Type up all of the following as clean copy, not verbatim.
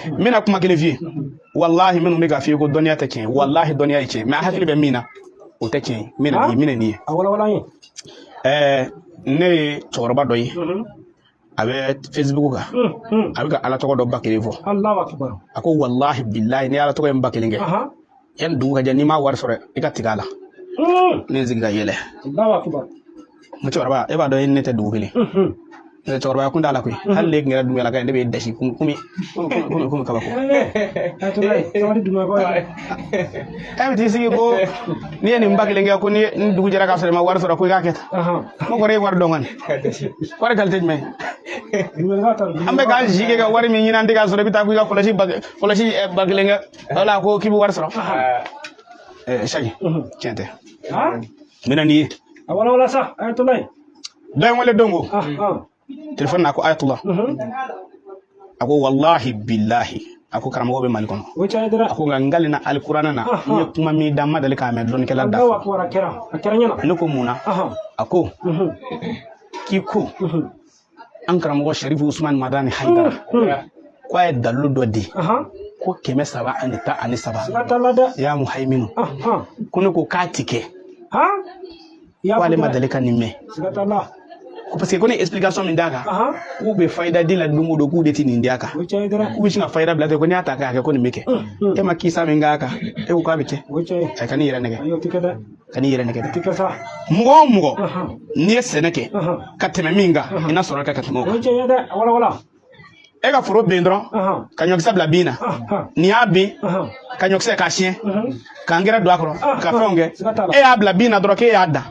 N bɛna kuma kelen f'i ye. Walahi, minnu bɛ k'a f'i ye ko dɔnniya tɛ tiɲɛ ye, walahi, dɔnniya ye tiɲɛ, mais a hakili bɛ min na, o tɛ tiɲɛ ye. N bɛna nin, n bɛna nin ye. A walawala an ye. Ne ye cɛkɔrɔba dɔ ye, a bɛ Facebook kan, a bɛ ka Ala tɔgɔ dɔ 1000 fɔ. Allahu akbar. A ko walahi bilahi, n'i ye Ala tɔgɔ in 1000 kɛ, yanni dugu ka jɛ, n'i ma wari sɔrɔ, i ka tigɛ a la. Ne ye n sigi ka yɛlɛ. Allahu akbar. N ko cɛkɔrɔba, e b'a dɔn e ni ne tɛ dugu kelen. Cɛkɔrɔbaya kun t'a la koyi. Hali ne tun kɛra Dunbiyalaka ye, ne b'e dasi komi kabako. E bɛ t'i sigi ko n'i ye nin 1000 kɛ, ko ni dugu jɛra k'a sɔrɔ i ma wari sɔrɔ, ko i k'a kɛ tan. N ko kɔrɔ, e ye wari dɔn kɔni, wari qualité jumɛn? An bɛ k'an si kɛ ka wari min ɲini, an tɛ k'a sɔrɔ, i bɛ taa ko i ka kɔlɔsi 1000 kɛ, wala ko k'i bɛ wari sɔrɔ. Saki, tiɲɛ tɛ. N bɛna n'i ye. A walawala sa, Ayatollah. Dɔ ye n wele don ko telefɔni na, a ko Ayatollah, a ko walahi bilahi, a ko karamɔgɔ bɛ Mali kɔnɔ. A ko nka n kalenna alikuranɛ na, n ye kuma min da, n ma deli k'a mɛn dɔnnikɛla da. Ne ko mun na? A ko k'i ko an karamɔgɔ Sherifu Usman Madani Haidara ko a ye dalilu dɔ di ko 313 ya muhaiminu, ko ne ko k'a ti kɛ, ko ale ma deli ka nin mɛn, ko parce que ko ne explication min d'a kan, k'u bɛ fayida di la don o don, k'u de ti nin di a kan, k'u bɛ sin ka fayida bila ten, ko n'i y'a ta k'a kɛ, ko nin bɛ kɛ. E ma kisa min k'a kan, e ko k'a bɛ kɛ. A ka n'i yɛrɛ nɛgɛ, ka n'i yɛrɛ nɛgɛ dɛ. Mɔgɔ o mɔgɔ, n'i ye sɛnɛ kɛ ka tɛmɛ min kan, i na sɔrɔ kɛ ka tɛmɛ o kan. E ka foro ben dɔrɔn ka ɲɔkisɛ bila bin na, nin y'a bin ka ɲɔkisɛ k'a siɲɛ, ka angɛrɛ don a kɔrɔ, ka fɛnw kɛ, e y'a bila bin na dɔrɔn k'e y'a dan,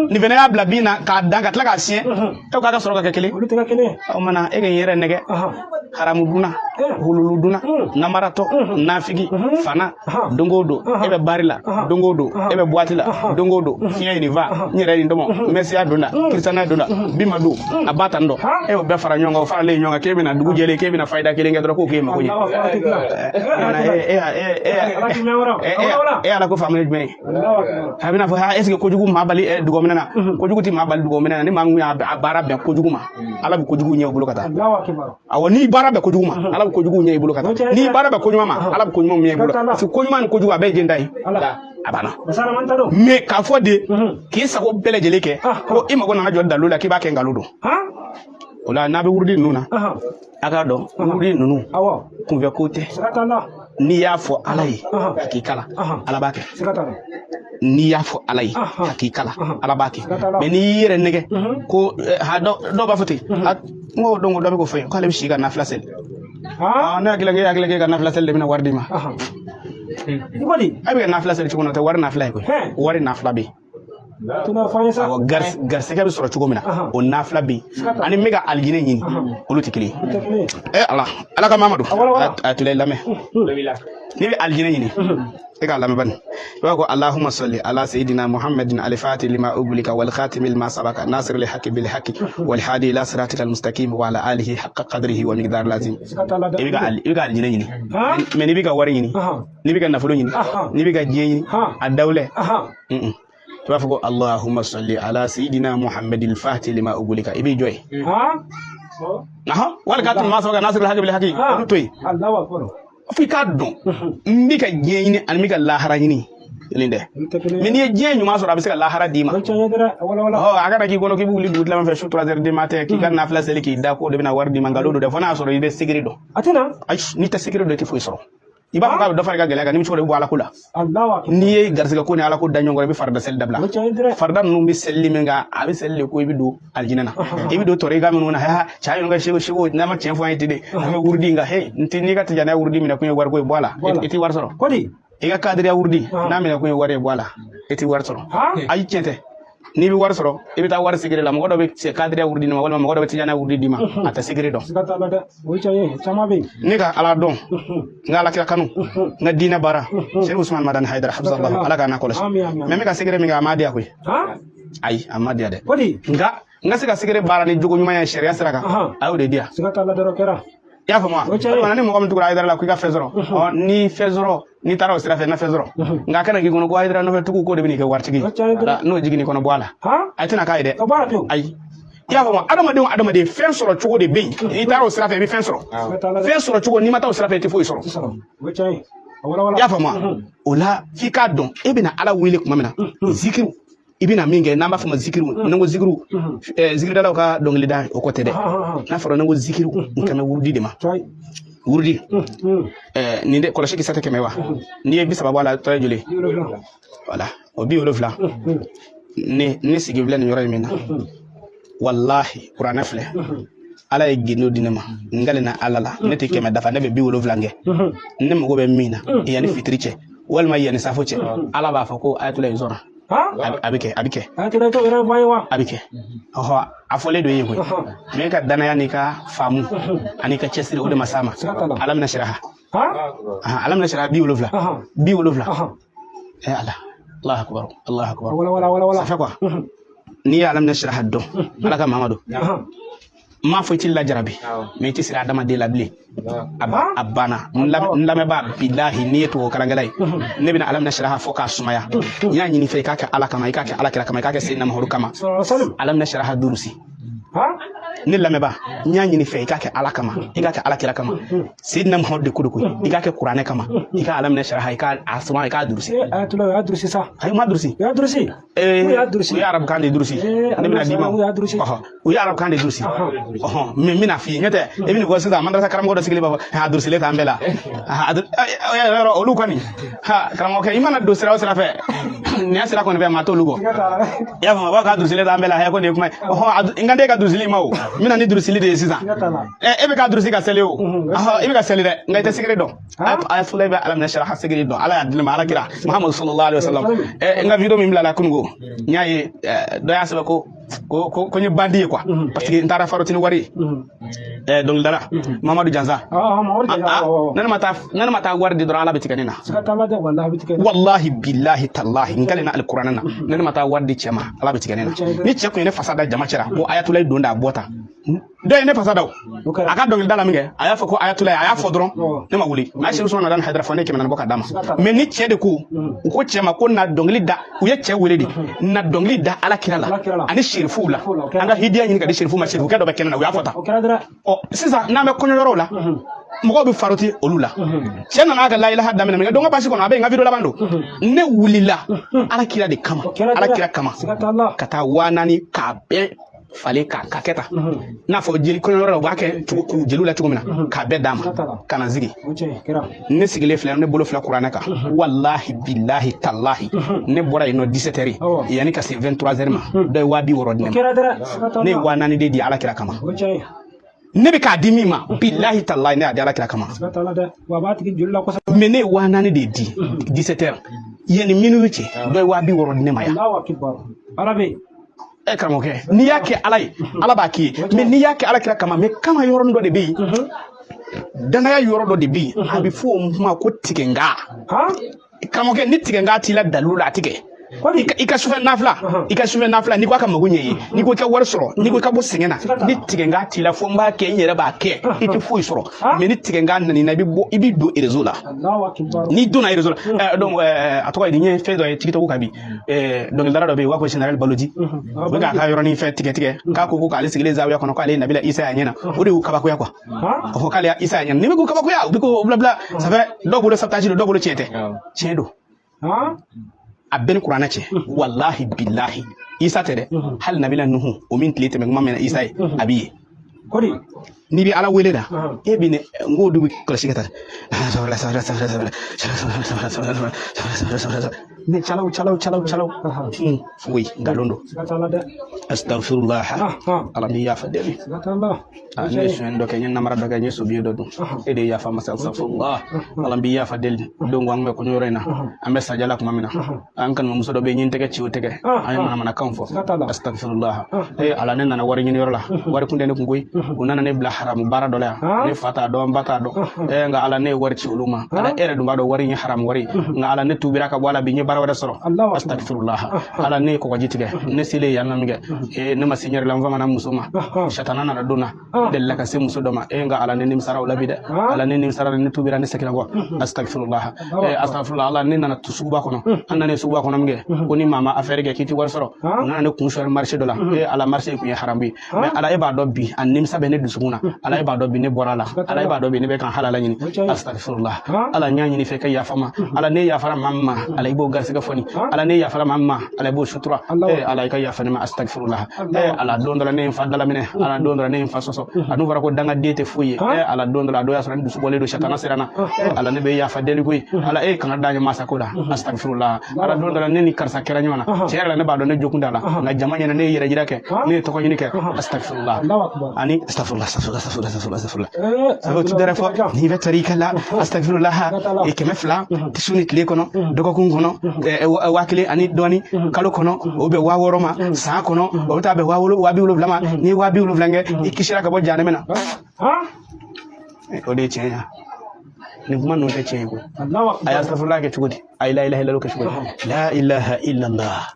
nin fɛnɛ y'a bila bin na k'a dan ka tila k'a siɲɛ, e ko k'a ka sɔrɔ ka kɛ kelen. O mana e ka yɛrɛ nɛgɛ, haramu dunna, hululu dunna, namaratɔ, nafigi fana, don o don e bɛ bari la, don o don e bɛ boîte la, don o don fiɲɛ ye nin fa, n yɛrɛ ye nin tɔmɔ, mɛsiya donna, kiristanaya donna, bi ma don a ba tan dɔn, e y'o bɛɛ fara ɲɔgɔn kan, o faralen ɲɔgɔn kan, k'e bɛna dugu jɛlen k'e bɛna fayida kelen kɛ dɔrɔn, k'o k'e mago ɲɛ. E ala ko faamu jumɛn ye? A bɛna fɔ ha, est ce que kojugu maa bali dugɔminɛ na? Kojugu tɛ maa bali dugɔminɛ na. Ni maa min y'a baara bɛn kojugu ma, Ala bɛ kojugu ɲɛ o bolo ka taa. Awɔ, n'i baara bɛn kojugu ma, Ala bɛ kojugu ɲɛ i bolo ka taa. N'i baara bɛn koɲuman ma, Ala bɛ koɲuman ɲɛ i bolo, parce que koɲuman ni kojugu a bɛɛ ye jenda ye, a banna. Mais k'a fɔ de k'i sago bɛɛ lajɛlen kɛ, ko i mago nana jɔ dalu la k'i b'a kɛ nkalon don, o la n'a bɛ wurudi ninnu na, a k'a dɔn wurudi ninnu kunfɛ ko tɛ. N'i y'a fɔ Ala ye a k'i kala, Ala b'a kɛ. N'i y'a fɔ Ala ye a k'i kala, Ala b'a kɛ. Mais n'i y'i yɛrɛ nɛgɛ ko ha, dɔw b'a fɔ ten, n ko don ko dɔ bɛ k'o fɔ n ye k'ale bɛ si ka nafila seli. Ne hakili la, e hakili la k'e ka nafila seli de bɛna wari d'i ma. E bɛ ka nafila seli cogo min na, o tɛ wari nafila ye koyi. Wari nafila bɛ yen. Awɔ, garisɛgɛ bɛ sɔrɔ cogo min na, o nafila bɛ yen, ani n bɛ ka alijinɛ ɲini, olu tɛ kelen ye. Ala, Ala ka Mamadu a tula lamɛn. N'i bɛ alijinɛ ɲini, e k'a lamɛn bani, i b'a ko Allahumma salli ala sayyidina Muhammadin alifati lima uglika wal khatimi lima sabaka nasir li haqqi bil haqqi wal hadi ila siratika al mustaqim wa ala alihi haqqa qadrihi wa miqdar lazim. I bɛ ka alijinɛ ɲini, mais n'i bɛ ka wari ɲini, n'i bɛ ka nafolo ɲini, n'i bɛ ka diɲɛ ɲini, a dawulɛ, i b'a fɔ ko Allahumma salli ala sayyidina Muhammadin fati lima uglika, i b'i jɔ yen. Wal khatimi lima sabaka nasir li haqqi bil haqqi, olu to yen. F'i k'a dɔn n bɛ ka diɲɛ ɲini ani n bɛ ka lahara ɲini kelen tɛ. Mais n'i ye diɲɛ ɲuman sɔrɔ, a bɛ se ka lahara d'i ma. A kana k'i kɔnɔ k'i bɛ wuli dugu tilama fɛ su 3 heures du matin k'i ka nafila seli k'i da, k'o de bɛna wari d'i ma. Nkalon don dɛ, fo n'a y'a sɔrɔ i bɛ secret dɔn. Ayi, n'i tɛ secret dɔn, i tɛ foyi sɔrɔ. I b'a fɔ k'a bɛ dɔ fara i ka gɛlɛya kan, ni bɛ cogo di, i bɛ bɔ Ala ko la. N'i ye garisɛgɛ ko ni Ala ko da ɲɔgɔn kɔrɔ, i bɛ farida seli dabila. Farida ninnu bɛ selili min kɛ, a bɛ seli de ko i bɛ don alijinɛ na, i bɛ don tɔrika minnu na. Ha, cɛ ninnu ka seko seko n'a ma tiɲɛ fɔ an ye ten de, an bɛ wurudi nka he, n tɛ n'i ka tijaniya wurudi minɛ kun ye wariko ye, bɔ a la, i tɛ wari sɔrɔ. I ka kadiriya wurudi n'a minɛ kun ye wari ye, bɔ a la, i tɛ wari sɔrɔ. Ayi, tiɲɛ tɛ. N'i bɛ wari sɔrɔ, i bɛ taa wari secret la. Mɔgɔ dɔ bɛ se kadiriya wurudi ma, walima mɔgɔ dɔ bɛ tijaniya wurudi d'i ma, a tɛ secret dɔn. Ne ka Ala dɔn, n ka Ala kira kanu, n ka diinɛ baara, Serifu Usman Madani Hayidara hafizallahu, Ala k'a n'a kɔlɔsi. Mais n bɛ ka secret min kɛ, a ma diya koyi. Ayi, a ma diya dɛ. Nka n ka se ka secret baara ni jogo ɲuman ye sariya sira kan, a y'o de diya. I y'a faamu wa? Walima ni mɔgɔ min tugura Hayidara la ko i ka fɛn sɔrɔ, ni fɛn sɔrɔ, n'i taara o sira fɛ, na fɛn sɔrɔ. Nka a kana k'i kɔnɔ ko Hayidara nɔfɛ tugu k'o de bɛ n'i kɛ waritigi ye. N'o jiginna i kɔnɔ, bɔ a la. A tɛna k'a ye dɛ. Ayi, I y'a faamu, adamaden o adamaden fɛn sɔrɔ cogo de bɛ yen, n'i taara o sira fɛ i bɛ fɛn sɔrɔ. Fɛn sɔrɔ cogo, n'i ma taa o sira fɛ i tɛ foyi sɔrɔ. I y'a faamu, o la f'i k'a dɔn e bɛna Ala wele tuma min na, zikiru i bɛna min kɛ, n'an b'a fɔ ma zikiru, n'an ko zikiru, zikiridalaw ka dɔnkilida o kɔ tɛ dɛ. N'a fɔra n'an ko zikiru, n kan bɛ wurudi de ma. Wurudi nin de kɔlɔsi kisɛ tɛ 100 wa? N'i ye 30 bɔ a la, tɔ ye joli? Voilà, o 70. Ne sigi filɛ nin yɔrɔ in min na, walahi kuranɛ filɛ, Ala ye gindo di ne ma, n kalenna Ala la, ne tɛ 100 dafa, ne bɛ 70 kɛ. Ne mago bɛ min na yanni fitiri cɛ walima yanni safo cɛ, Ala b'a fɔ ko ayatollah sɔnna. A bɛ kɛ, a bɛ kɛ, a bɛ kɛ. Ɔhɔ, a fɔlen don e ye koyi, mais e ka danaya n'i ka faamu ani ka cɛsiri o de ma s'a ma. Ala bɛna siraha, ala bɛna siraha 70, 70. Ala, Allahu akbar, Allahu akbar. Ça fait quoi? N'i ye ala bɛna siraha dɔn, Ala ka Mamadu, n m'a fɔ i t'i lajarabi, mais i tɛ siri adamaden la bilen. A banna. N lamɛnbaa, bilahi, n'i ye tubabukalankɛla ye, ne bɛna ala bɛna siraha fɔ k'a sumaya. N y'a ɲini fɛ i k'a kɛ Ala kama, i k'a kɛ Ala kira kama, i k'a kɛ Seyidina Mamadu kama. Ala bɛna siraha durusi. Ne lamɛnbaa, n y'a ɲini fɛ i k'a kɛ Ala kama, i k'a kɛ Ala kira kama, Seyidina Mamadu de ko don koyi, i k'a kɛ kuranɛ kama, i k'a ala minɛ siraha, i k'a suma, i k'a durusi. Ayi, ma durusi. U ye arabukan de durusi, ne bɛna d'i ma. U ye arabukan de durusi. Ɔhɔn, mais n bɛna f'i ye, n'o tɛ e bɛ nin fɔ sisan, madarasa karamɔgɔ dɔ sigilen b'a fɔ a durusilen t'an bɛɛ la. Yɔrɔ olu kɔni, ha karamɔgɔkɛ, i mana don sira o sira fɛ, nin y'a sira kɔni fɛ, maa t'olu kɔ. I y'a faamu, a b'a fɔ k'a durusilen t'an bɛɛ la, ko nin ye kuma ye. Ɔhɔn, n ka den ka durusili ma o, n bɛna ni durusili de ye sisan. E bɛ ka durusi ka seli o, i bɛ ka seli dɛ, nka i tɛ sigiri dɔn. Ayatollah bɛ ala minɛ siraha sigiri dɔn, Ala y'a di ne ma, Ala kira Muhammadu sallallahu alaihi wasallam. N ka video min bilala kununko, n y'a ye dɔ y'a sɛbɛn ko ko n ye bandi ye quoi, parce que n taara farotini wari ye dɔnkilidala Mamadu Jansa. Ne ma taa wari di dɔrɔn, Ala bɛ tigɛ ne na. Wallahi billahi tallahi, n kalenna alikuranɛ na, ne ma taa wari di cɛ ma, Ala bɛ tigɛ ne na. Ni cɛ kun ye ne fasa da jama cɛla ko ayatollah don da a bɔ tan, dɔ ye ne fasa da o, a ka dɔnkilida la min kɛ, a y'a fɔ ko ayatollah, a y'a fɔ dɔrɔn ne ma wuli. A ye Seku Usumana Madani Hayidara fɔ ne ye 400 bɔ ka d'a ma. Mais ni cɛ de ko, u ko cɛ ma ko na dɔnkili da, u ye cɛ wele de na dɔnkili da Ala kira la ani serifuw la, an ka hidiya ɲini ka di serifuw ma, serifukɛ dɔ bɛ kɛnɛ na, u y'a fɔ tan. Ɔ sisan n'an bɛ kɔɲɔyɔrɔw la, mɔgɔw bɛ faroti olu la. Cɛ nana a ka layilaha daminɛ min kɛ, donc n ka basi kɔnɔ a bɛ yen, n ka video laban don. Ne wulila Ala kira de kama, Ala kira kama, ka taa 4000 k'a bɛɛ falen k'a kɛ tan, n'a fɔ jeli kɔɲɔyɔrɔ la u b'a kɛ cogo jeliw la cogo min na, k'a bɛɛ d'a ma ka na n sigi. Ne sigilen filɛ, ne bolo filɛ kuranɛ kan, walahi bilahi talahi, ne bɔra yen nɔ 17 heures yanni ka se 23 heures ma, dɔ ye 60 000 di ne ma. Ne ye 4000 de di Ala kira kama. Ne bɛ k'a di min ma, bilahi talahi, ne y'a di Ala kira kama. Mais ne ye 4000 de di 17 heures yanni minuit cɛ, dɔ ye 60 000 di ne ma yan. Karamɔgɔkɛ, n'i y'a kɛ Ala ye, Ala b'a k'i ye. Mais n'i y'a kɛ Ala kira kama, mais kama yɔrɔnin dɔ de bɛ yen, danaya yɔrɔ dɔ de bɛ yen, a bɛ fɔ o ma ko tigɛnga. Karamɔgɔkɛ, ni tigɛnga t'i la dalilu la, a ti kɛ. I ka sufɛ nafila, i ka sufɛ nafila, n'i ko a ka mago ɲɛ ye, n'i ko i ka wari sɔrɔ, n'i ko i ka bɔ sɛgɛn na, ni tigɛnga t'i la, fo n b'a kɛ, n yɛrɛ b'a kɛ, i tɛ foyi sɔrɔ. Mais ni tigɛnga nana i la, i bɛ bɔ, i bɛ don réseau la. N'i donna réseau la, donc a tɔgɔ ye di, n ye fɛn dɔ ye TikTok kan bi, dɔnkilidala dɔ bɛ yen, u b'a fɔ Général Baloji, u bɛ k'a ka yɔrɔnin fɛn tigɛ tigɛ, k'a ko k'ale sigilen zawiya kɔnɔ, k'ale ye Nabila Isa y'a ɲɛna, o de y'u kabakoya quoi. Ɔhɔ, k'ale Isa y'a ɲɛna, n'i bɛ k'u kabakoya, u bɛ k'o bila bila, ça fait dɔw bolo sabotage don, dɔw bolo tiɲɛ tɛ, tiɲɛ don. A bɛɛ ni kuranɛ cɛ, walahi bilahi, Isa tɛ dɛ, hali Nabila Nuhu o min tile tɛmɛ kuma mɛn na Isa ye, a b'i ye. N'i bɛ Ala wele la, e bɛ ne n k'o dugu kɔlɔsi ka taa mais calaw calaw calaw calaw foyi nkalon don. Astaghfirullah, Ala b'i yafa deli. Ne ye sonyɛni dɔ kɛ, n ye namara dɔ kɛ, n ye sobiye dɔ dun, e de ye yafa masa. Astaghfirullah, Ala b'i yafa deli. Don ko an bɛ kɔɲɔyɔrɔ in na, an bɛ sajala tuma min na, an kanumamuso dɔ bɛ yen, n ye n tɛgɛ ci o tɛgɛ, an ye manamanakanw fɔ. Astaghfirullah, ee Ala, ne nana wari ɲini yɔrɔ la, wari kun tɛ ne kun koyi, u nana ne bila haramu baara dɔ la yan, ne fa t'a dɔn, n ba t'a dɔn, nka Ala, ne ye wari ci olu ma. Ala, e yɛrɛ dun b'a dɔn wari in ye haramu wari, nka Ala, ne tubira ka bɔ a la bi, n ye baara wɛrɛ sɔrɔ. Astagfirullah. Ala, ne ye kɔgɔji tigɛ, ne selen yan nɔ min kɛ, ne ma se n yɛrɛ la, n famana muso ma, satana nana don na, n delila ka se muso dɔ ma, nka Ala, ne nimisara o la bi dɛ. Ala, ne nimisara, ne tubira, ne seginna kɔ. Astagfirullah, astagfirullah. Ala, ne nana suguba kɔnɔ, an nana suguba kɔnɔ min kɛ, ko ni maa ma affaire kɛ k'i ti wari sɔrɔ, u nana ne kun sɔrɔ marché dɔ la. Ala, marché kun ye haramu ye, mais Ala, e b'a dɔn bi a nimisa bɛ ne dusukun na. Ala, e b'a dɔn bi ne bɔra a la. Ala, e b'a dɔn bi ne bɛ kan halala ɲini. Astagfirullah. Ala, n y'a ɲini fɛ ka yafa ma. Ala, ne yafara maa min ma, Ala, i b'o garisɛgɛ fɔni. Ala, ne yafara maa min ma, Ala, i b'o sutura. Ala, i ka yafa ne ma. Astagfirullah. Ala, don dɔ la ne ye n fa dalaminɛ. Ala, don dɔ la ne ye n fa sɔsɔ. A dun fɔra ko dangaden tɛ foyi ye. Ala, don dɔ la a dɔ y'a sɔrɔ n dusu bɔlen don, satana sera n na. Ala, ne bɛ yafa deli koyi. Ala, e kana da ɲɛ masa ko la. Astagfirullah. Ala, don dɔ la ne ni karisa kɛra ɲɔgɔn na, tiɲɛ yɛrɛ la ne b'a dɔn ne jokun t'a la, nka jama ɲɛna ne ye yɛrɛ jira kɛ, ne ye tɔgɔ ɲini kɛ. Astagfirullah. Ani astagfirullah, astagfirullah, astagfirullah, astagfirullah. Sabu ti dɛrɛ fɔ n'i bɛ tarika la, astagfirullah, 200 su ni tile kɔnɔ, dɔgɔkun kɔnɔ 1000 ani dɔɔni, kalo kɔnɔ o bɛ 6000 ma, san kɔnɔ o bɛ taa bɛn 70000 ma. N'i ye 70,000 kɛ, i kisira ka bɔ jahanama na. O de ye tiɲɛ ye. Nin kuma ninnu tɛ tiɲɛ ye koyi. A ye astagfirullah kɛ cogo di? A ye la ilaha illallah kɛ cogo di? La ilaha illallah.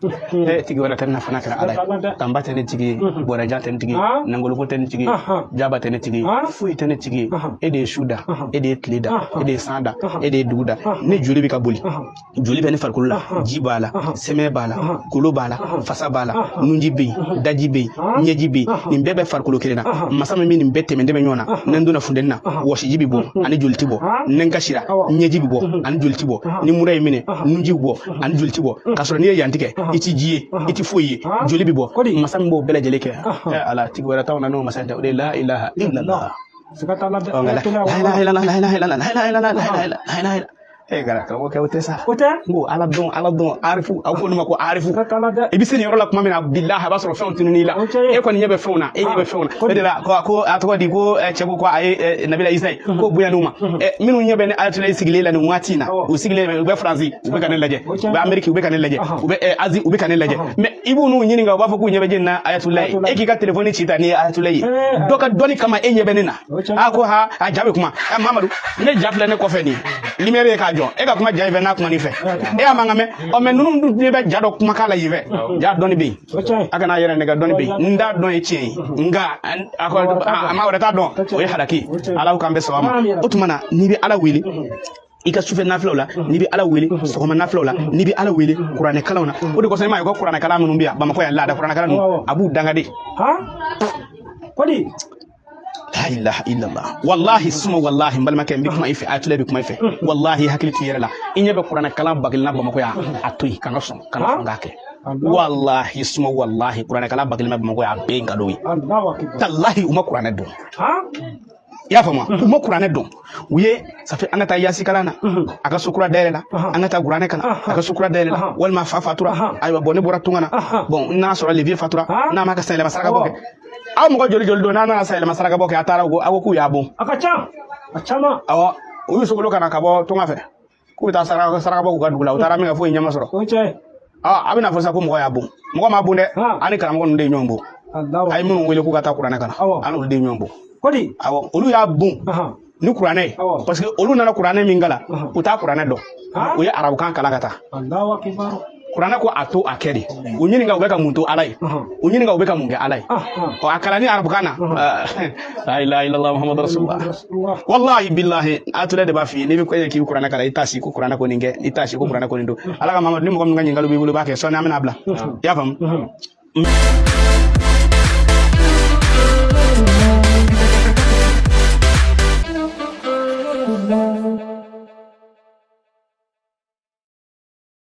Tigi wɛrɛ tɛ ne na fana kɛra Ala ye. Tanba tɛ ne tigi ye, bɔrɛjan tɛ ne tigi ye, nangoloko tɛ ne tigi ye, jaba tɛ ne tigi ye, foyi tɛ ne tigi ye. E de ye su da, e de ye tile da, e de ye san da, e de ye dugu da. Ne joli bɛ ka boli, joli bɛ ne farikolo la, ji b'a la, sɛmɛ b'a la, kolo b'a la, fasa b'a la, nunji bɛ yen, daji bɛ yen, ɲɛji bɛ yen, nin bɛɛ bɛ farikolo kelen na. Masa min bɛ nin bɛɛ tɛmɛ tɛmɛ ɲɔgɔn na, ni n donna funteni na, wɔsiji bɛ bɔ ani joli ti bɔ, ni n kasira, ɲɛji bɛ bɔ ani joli ti bɔ, ni mura ye minɛ, nunji bɛ bɔ ani joli ti bɔ, k'a sɔrɔ n'i ye yan tigɛ, i ti ji ye, i ti foyi ye, joli bɛ bɔ. Masa min b'o bɛɛ lajɛlen kɛ, Ala, tigi wɛrɛ t'anw na n'o masa in tɛ. O de ye la ilaha illallah. La ilaha illallah, la ilaha illallah, la ilaha illallah, la ilaha illallah. Gara karamɔgɔkɛ, o tɛ sa. O tɛ? N ko Ala dɔn, Ala dɔn, arifu, a fɔ olu ma ko arifu. I bɛ se nin yɔrɔ la tuma min na, bilahi, a b'a sɔrɔ fɛnw tunun'i la. E kɔni ɲɛ bɛ fɛnw na, e ɲɛ bɛ fɛnw na. O de la ko a tɔgɔ di, ko cɛ ko a ye Nabila Isa ye ko bonya n'u ma. Minnu ɲɛ bɛ ne Ayatollah sigilen la nin waati in na, u sigilen bɛ, u bɛ Faransi, u bɛ ka ne lajɛ, u bɛ Amérique, u bɛ ka ne lajɛ, u bɛ Asie, u bɛ ka ne lajɛ. Mais i b'u n'u ɲininka, u b'a fɔ k'u ɲɛ bɛ jeni na Ayatollah ye. E k'i ka telefɔni ci ta ni ye Ayatollah ye. Dɔ ka dɔnni kama e ɲɛ bɛ ne na. A ko ha, a ja bɛ kuma. Mamadu, ne ja filɛ ne kɔfɛ nin ye. Lumière ye k'a jɔ. E ka kuma ja in fɛ n'a kuma nin fɛ. E y'a mankan mɛn. Ɔ mais ninnu dun ɲɛ bɛ ja dɔ kumakan la yen fɛ. Ja dɔnni bɛ yen. A kana yɛrɛ nɛgɛ, dɔnni bɛ yen. N t'a dɔn ye tiɲɛ ye. Nka a ko a ma wɛrɛ t'a dɔn. O ye halaki. Ala k'an bɛ sɔn a ma. O tuma na n'i bɛ Ala wele i ka sufɛ nafilaw la, n'i bɛ Ala wele sɔgɔma nafilaw la, n'i bɛ Ala wele kuranɛ kalanw na, o de kosɔn i m'a ye ko kuranɛ kalan minnu bɛ yan Bamakɔ yan, laada kuranɛ kalan ninnu, a b'u danga de. Kodi. La ilaha illallah. Wallahi suma wallahi, n balimakɛ, n bɛ kuma i fɛ, Ayatollah bɛ kuma i fɛ. Wallahi, hakili t'i yɛrɛ la. I ɲɛ bɛ kuranɛ kalan ba kelen na Bamakɔ yan, a to yen, kana sɔn, kana sɔn k'a kɛ. Wallahi suma wallahi, kuranɛ kalan ba kelen na Bamakɔ yan, a bɛɛ ye nkalon ye. Talahi, u ma kuranɛ dɔn. I y'a faamu, u ma kuranɛ dɔn. U ye ça fait an ka taa yasi kalan na, a ka so kura dayɛlɛ la, an ka taa kuranɛ kalan, a ka so kura dayɛlɛ la, walima fa fatura, ayiwa, bon, ne bɔra tunga na, bon, n'a sɔrɔ levier fatura, n'a ma ka sanyɛlɛma saraka bɔ kɛ. Aw mɔgɔ joli joli don n'a nana sanyɛlɛma saraka bɔ kɛ, a taara ko aw ko k'u y'a bon. A ka ca, a caman. Awɔ, u y'u sogolo ka na ka bɔ tunga fɛ k'u bɛ taa saraka bɔ k'u ka dugu la, u taara min kɛ foyi ɲɛ ma sɔrɔ. A bɛna fɔ sisan ko mɔgɔ y'a bon. Mɔgɔ m'a bon dɛ, an ni karamɔgɔ ninnu de ye ɲɔgɔn bon. A ye minnu wele k'u ka taa kuranɛ kalan, an n'olu de ye ɲɔgɔn bon. Awɔ, olu y'a bon ni kuranɛ ye, parce que olu nana kuranɛ min kalan, u t'a kuranɛ dɔn, u ye arabukan kalan ka taa. Kuranɛ ko a to a kɛ de. U ɲininka u bɛ ka mun to Ala ye, u ɲininka u bɛ ka mun kɛ Ala ye. Ɔ a kalan ni arabukan na, la ilaha illallah muhammadu rasulullah. Wallahi billahi, Ayatollah de b'a f'i ye, n'i bɛ ko k'i bɛ kuranɛ kalan, i t'a si ko kuranɛ ko nin kɛ, i t'a si ko kuranɛ ko nin don. Ala ka Mamadu, ni mɔgɔ min ka ɲininkali b'i bolo, i b'a kɛ, sɔɔni an bɛna bila. I y'a faamu.